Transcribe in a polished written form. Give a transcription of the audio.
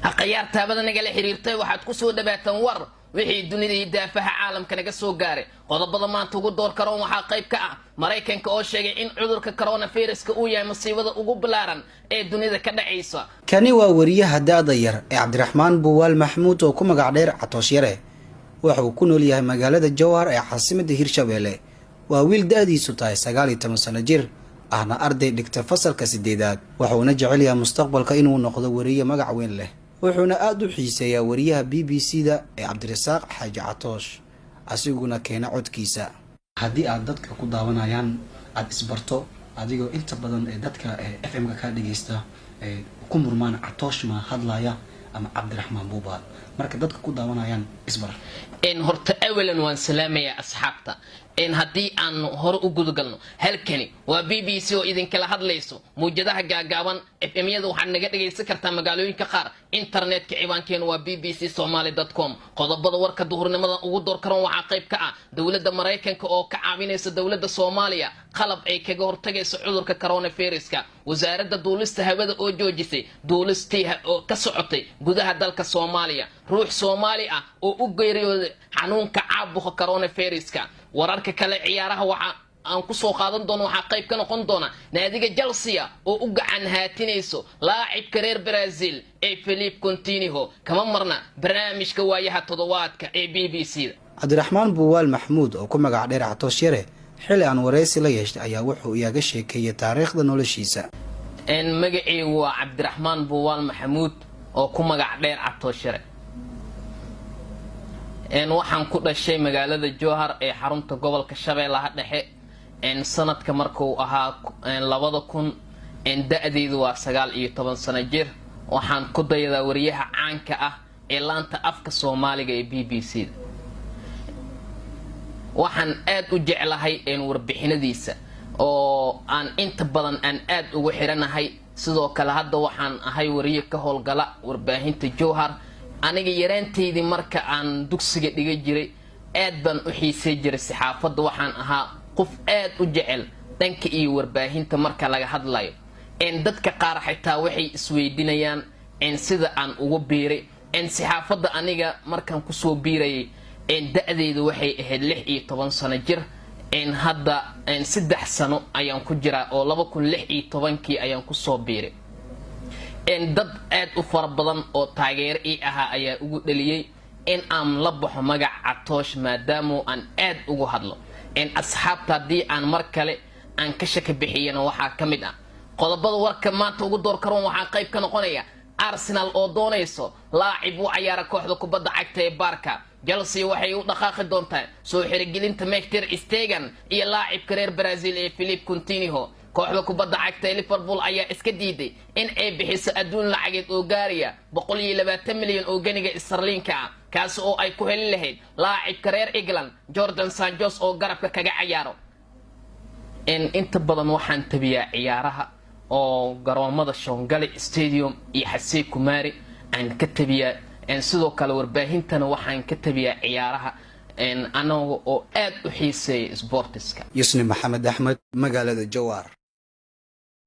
Akhyaarta hawada nagala xiriirtay, waxaad kusoo dhawaataan war wixii dunida iyo daafaha caalamka naga soo gaaray. Qodobada maanta ugu door karoon waxaa qayb ka ah Maraykanka oo sheegay in cudurka coronaviruska uu yahay masiibada ugu ballaaran ee dunida ka dhacaysa. Kani waa wariyaha da-da yar ee Cabdiraxmaan Buwaal Maxmuud oo ku magac dheer Catoosh Yare. Waxa uu ku nool yahay magaalada Jowhar ee caasimadda Hirshabeelle. Waa wiil da-diisu tahay 19 sano jir ahna arday dhigta fasalka sideedaad. Wuxuuna jecel yahay mustaqbalka inuu noqdo wariye magac weyn leh, wuxuuna aada u xiiseeyaa wariyaha BBC da ee Cabdirasaaq Xaaji Catoosh, asiguna keena codkiisa. Haddii aad dadka ku daawanayaan aada isbarto, adigoo inta badan ee dadka FM-ka kaa dhageysta ku murmaan Catoosh ma hadlaya ama Cabdiraxmaan Buubaal, marka dadka ku daawanayaan isbar. Horta awalan waan salaamayaa asxaabta. Haddii aan hore u gudagalno, halkani waa BBC oo idinkala hadlayso mawjadaha gaagaaban FM-yada. Waxaad naga dhagaysan kartaa magaalooyinka qaar. Internetka ciwaankeenu waa bbcsomaly.com. Qodobada warka duhurnimada ugu door karoon waxaa qayb ka ah dowladda Maraykanka oo ka caawinaysa dowladda Soomaaliya qalab ay kaga hortagayso cudurka coronaviruska. Wasaaradda duulista hawada oo joojisay duulistii oo ka socotay gudaha dalka Soomaaliya. Ruux Soomaali ah oo u geeriyooday xanuunka caabuqa coronaviruska. Wararka kale ciyaaraha waxa aan kusoo qaadan doono waxaa qayb ka noqon doona naadiga Chelsea oo u gacan haatinayso laacibka reer Brazil ee Philippe Coutinho. Kama marna barnaamijka waayaha toddobaadka ee BBC da. Cabdiraxmaan Buwaal Maxmuud oo ku magac dheer Catoosh Yare, xilli aan wareysi la yeeshtay ayaa wuxuu iyaga sheekeeyey taariikhda noloshiisa. Magaceygu waa Cabdiraxmaan Buwaal Maxamuud oo ku magac dheer Catoosh Yare. Waxaan ku dhashay magaalada Jowhar ee xarunta gobolka Shabeellaha Dhexe sanadka markuu ahaa 2000. Da-deydu waa 19 sano jir. Waxaan ku daydaa wariyaha caanka ah ee laanta afka Soomaaliga ee BBC da. Waxaan aad u jeclahay warbixinadiisa oo aan inta badan aan aad ugu xiranahay. Sidoo kale hadda waxaan ahay wariye ka howlgala warbaahinta Jowhar. Aniga yaraanteydii marka aan dugsiga dhiga jiray aad baan u xiisay jiray saxaafadda. Waxaan ahaa qof aad u jecel dhanka iyo warbaahinta marka laga hadlayo. Dadka qaar xitaa waxay isweydiinayaan sida aan ugu biiray saxaafadda. Aniga markaan kusoo biirayay da-deydu waxay ahayd 16 sano jir. Hadda 3 sano ayaan ku jiraa oo 2016-kii ayaan kusoo biiray. Dad aad u fara badan oo taageero ii ahaa ayaa ugu dhaliyey in aan la baxo magac Catoosh, maadaamu aan aad ugu hadlo. Asxaabta, haddii aan mar kale aan ka shaka bixiyana, waxaa ka mid ah qodobada warka maanta ugu door karoon waxaa qayb ka noqonaya Arsenal oo doonayso laacib u cayaara kooxda kubadda cagta ee Barca. Chelsea waxay u dhaqaaqi doontaa soo xirigelinta Marc ter Stegen iyo laacibka reer Brazil ee Philippe Coutinho. Kooxda kubadda cagta ee Liverpool ayaa iska diiday in ay bixiso adduun lacageed oo gaaraya 120 milyan oo ganiga istarliinka ah, kaasi oo ay ku heli lahayd laacibka reer England Jadon Sancho oo garabka kaga cayaaro. Inta badan waxaan tabiyaa ciyaaraha oo garoomada Shongale Stadium iyo Xasey Kumaari aan ka tabiyaa. Sidoo kale warbaahintana waxaan ka tabiyaa ciyaaraha, anaga oo aad u xiiseeya sboortiska. Yusni Maxamed Axmed, magaalada Jawaar.